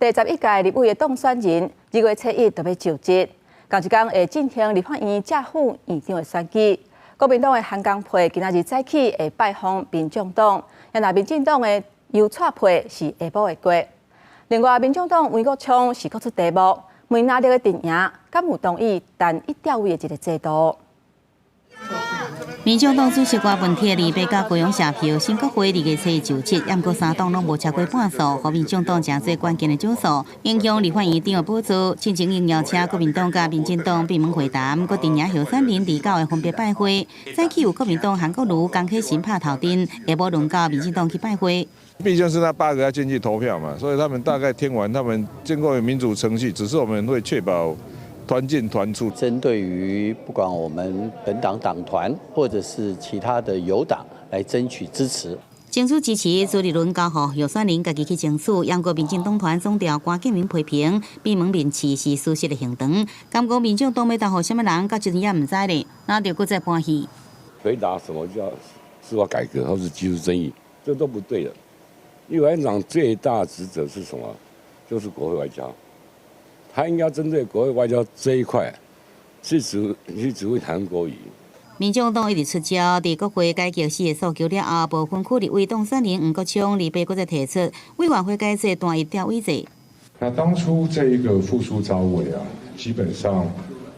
第11屆立委的當選人，2月初1就欲就職，仝一工會進行立法院正副院長的選舉。國民黨的韓江佩今仔日早起會拜訪民眾黨，也若民進黨的游蔡沛是下晡會過。另外，民眾黨黃國昌是閣出題目，問藍綠的陣營敢有同意單一調位的這个制度？民眾黨主席柯文哲二八到高雄謝票，新國會2月初1就職，毋過三黨攏無超過半數，予民眾黨成做關鍵的少數，影響立法院長的寶座。進前應邀請國民黨佮民進黨閉門會談，閣陣營候選人二九會分別拜會。早起有國民黨韓國瑜、江啟臣拍頭陣，下晡輪到民進黨去拜會。畢竟是那八個要進去投票嘛，所以他們大概聽完，他們經過民主程序，只是我們會確保團進團出。針對於不管我們本黨黨團或者是其他的友黨來爭取支持。爭取支持，朱立倫交予候選人家己去爭取。毋過民進黨團總召關建明批評閉門面試是事實的行動，感覺民眾黨欲投予啥物人，到這陣也毋知咧，那就閣再搬戲。回答什麼叫司法改革或是技術爭議，這都不對的。立法院長最大職責是什麼？就是國會外交。他應該針對國會外交這一塊，去指揮韓國瑜。民眾黨一直出招，佇國會改革四个訴求了後，無分區立委當選人黃國昌二八閣再提出委員會改制單一調委制。那當初這一個復蘇召委啊，基本上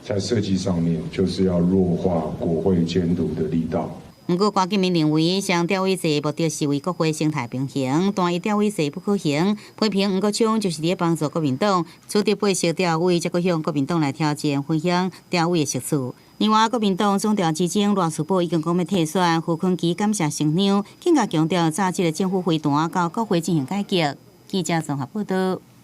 在設計上面就是要弱化國會監督的力道。毋過，關建明認為，雙調委制目的是為國會生態平衡，單一調委制不可行。批評黃國昌就是佇咧幫助國民黨取得80調委，才閣向國民黨來挑戰分享調委的席次。另外，國民黨總召之爭賴士葆已經講欲退選，傅崐萁感謝新娘，更加強調早這个政府會談到國會進行改革。記者綜合報導。